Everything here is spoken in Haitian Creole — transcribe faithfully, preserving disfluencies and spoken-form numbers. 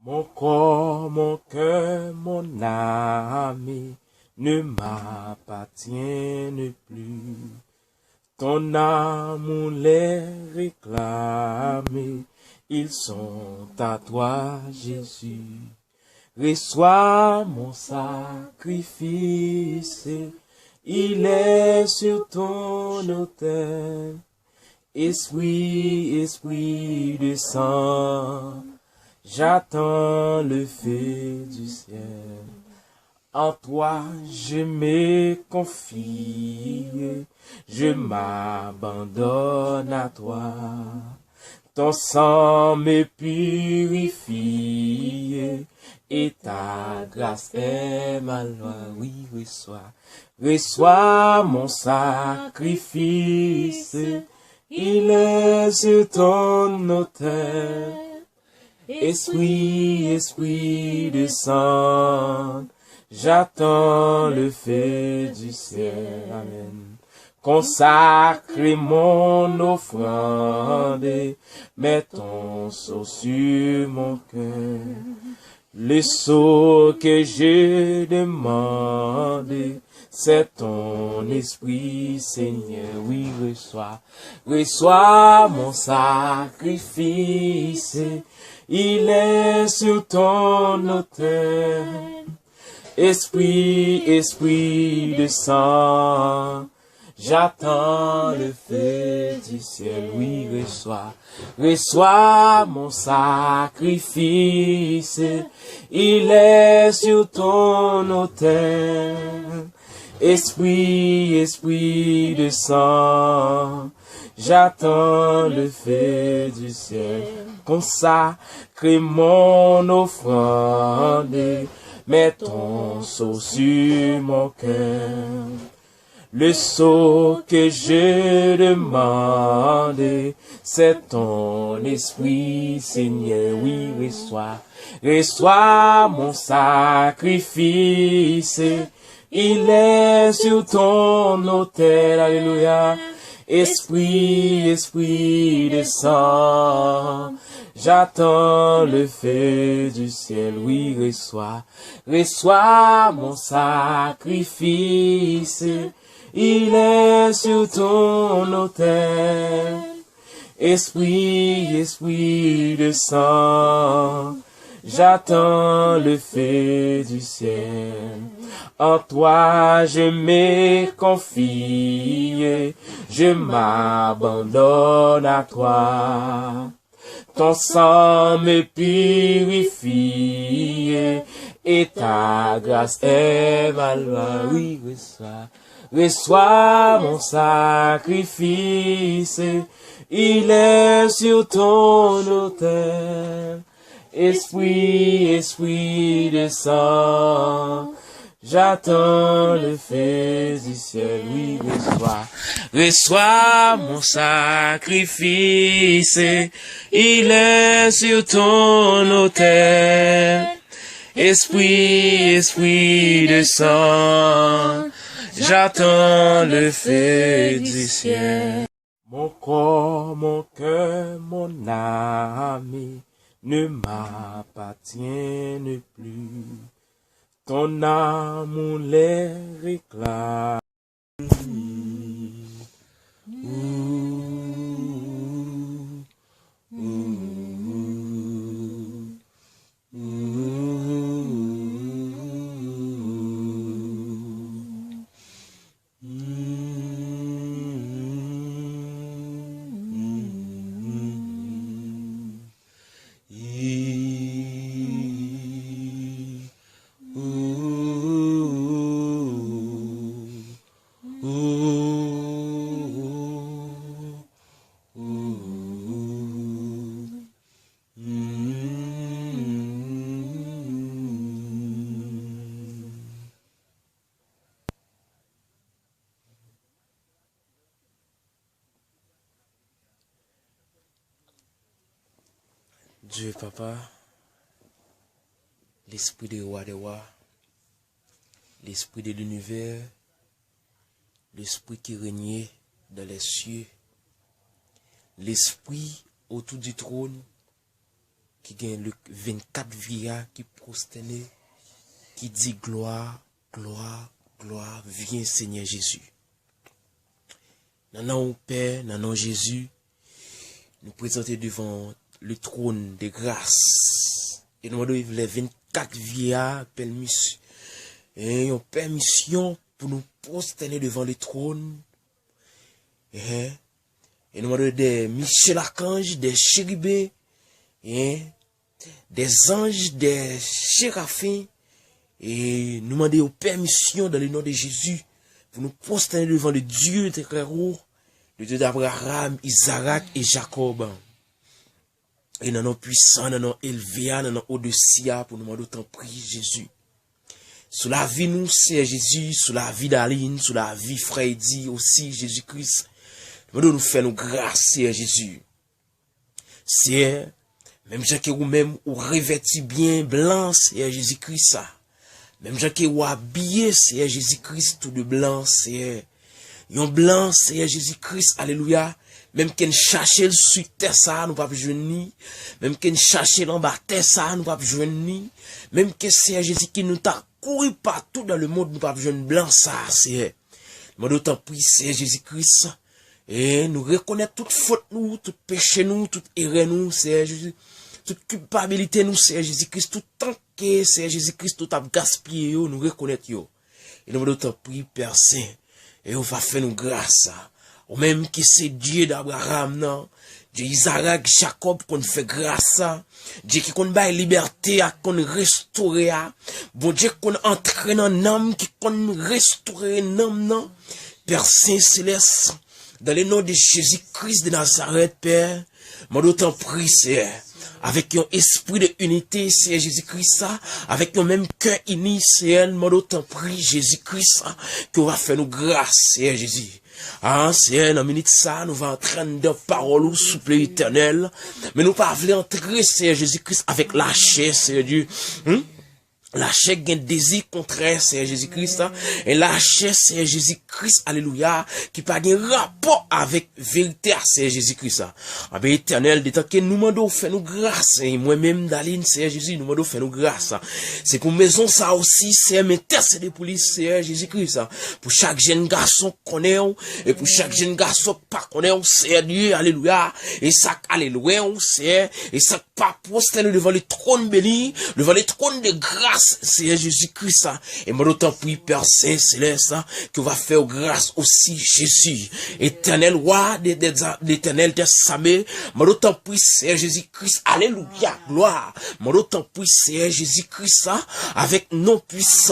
Mon corps, mon cœur, mon âme ne m'appartiennent plus. Ton amour les réclame, ils sont à toi, Jésus. Reçois mon sacrifice, il est sur ton autel. Esprit, esprit de sang, j'attends le feu du ciel. En toi je me confie, je m'abandonne à toi. Ton sang me purifie et ta grâce est ma loi. Oui, reçois, reçois mon sacrifice, il est sur ton autel. Esprit, esprit de sang, j'attends le feu du ciel. Amen. Consacre mon offrande, mets ton sceau sur mon cœur. Le sceau que je demande, c'est ton esprit, Seigneur. Oui, reçois, reçois mon sacrifice. Il est sur ton autel. Esprit, esprit de sang, j'attends le feu du ciel. Oui, reçois, reçois mon sacrifice. Il est sur ton autel. Esprit, esprit de sang, j'attends le feu du ciel. Consacre mon offrande, mets ton sceau sur mon cœur. Le sceau que je demande, c'est ton esprit, Seigneur. Oui, reçois, reçois mon sacrifice. Il est sur ton autel. Alléluia. Esprit, esprit de sang, j'attends le feu du ciel. Oui, reçois, reçois mon sacrifice. Il est sur ton autel. Esprit, esprit de sang, j'attends le feu du ciel. En toi je me confie, je m'abandonne à toi. Ton sang me purifie et ta grâce est ma loi. Oui, reçois, reçois mon sacrifice. Il est sur ton autel. Esprit, esprit de sang, j'attends le feu du ciel. Oui, reçois, reçois mon sacrifice. Il est sur ton autel. Esprit, esprit de sang, j'attends le feu du ciel. Mon corps, mon cœur, mon âme ne m'appartiennent plus. Ton amour les réclame. Dieu Papa, l'Esprit des rois des rois, l'Esprit de l'univers, l'Esprit qui règne dans les cieux, l'Esprit autour du trône, ki gen le vennkat vye a ki pwostène, ki di: "Glwa, glwa, glwa, vyen Senyè Jezi." Nan non w Pè, nan non Jezi, nou prezante devan le trône de grâce. E nou mande le vennkat vye a, pèmis, e yon pèmisyon pou nou pwostène devan le trône. E, e nou mande de miche lakanj, de cheriben, e de zanj, de serafen, e nou mande yo pèmisyon dans le nom de Jésus pou nou pwostène devan le Dieu très haut, le Dieu d'Abraham, Isaac et Jacob. E nan non pwisan, nan non elve a, nan non odesi a, pou nou mande w tanpri, Jezi. Sou lavi nou, Seyè Jezi, sou lavi Darline, sou lavi frè Edi osi, Jezi Kris. Nou mande w nou fè nou gras, Seyè Jezi. Seyè, menm jan ke ou menm ou revèti byen blan, Seyè Jezi Kris sa. Menm jan ke ou abiye, Seyè Jezi Kris, tou de blan, Seyè. Yon blan, Seyè Jezi Kris, alelouya. Menm ke n chache l sou tè sa a, nou p ap jwenn li. Menm ke n chache l anba tè sa a, nou p ap jwenn li. Menm ke, Seyè Jezi, ke nou ta kouri patou dans le monde, nou p ap jwenn blan sa a, Seyè. Mande w tanpri, Seyè Jezi Kris. E nou rekonèt tout fot nou, tout peche nou, tout erè nou, Seyè Jezi. Tout kilpabilite nou, Seyè Jezi Kris. Tout tan ke, Seyè Jezi Kris, nou t ap gaspiye yo, nou rekonèt yo. E nou mande w tanpri, Pè Sen, e ou va fè nou gras. Ou menm ki se Dye d'Abraham nan, Dye Izarak, Jakòb konn fè gras sa. Dye ki konn bay libète a, konn restore a. Bondye konn antre nan nanm, ki konn restore nanm nan. Pè Sen Selès, dans le nom de Jésus-Christ de Nazareth, Pè, mande w tanpri, Seyè, avèk yon espri de inite, Seyè Jezi Kris sa, avèk yon menm kè ini, Seyè, mande w tanpri, Jezi Kris sa, ke w va fè nou gras, Seyè Jezi. A, Seyè, nan minit sa, nou va antre anndan pawòl ou, souple, Etènèl. Men nou pa vle antre, Seyè Jezi Kris, avèk lachè, Seyè Dye. Hmm? Lachè gen dezi kontrè, Seyè Jezi Kris la. E lachè, Seyè Jezi Kris, alelouya, ki pa gen rapò avèk verite a, Seyè Jezi Kris la. Anben, Etènèl, detan ke nou mande w fè nou gras, e mwen menm, Darline, Seyè Jezi, nou mande w fè nou gras. Se pou mezon sa osi, Seyè, m entèsede pou li, Seyè Jezi Kris. Pou chak jèn gason konnen w, e pou chak jèn gason k pa konnen w, Seyè Dye, alelouya, e sa k ale lwen w, Seyè, e sa k pa pwostène devan le trône béni, devan le trône de grâce, Seyè Jezi Kris la. E mande w tanpri, Pè Sen Selès la, ke w va fè w gras osi, Jezi. Etènèl Wa de, de, de, Etènèl dè zame, mande w tanpri, Seyè Jezi Kris, alelouya, glwa. Mande w tanpri, Seyè Jezi Kris la, avèk non pwisan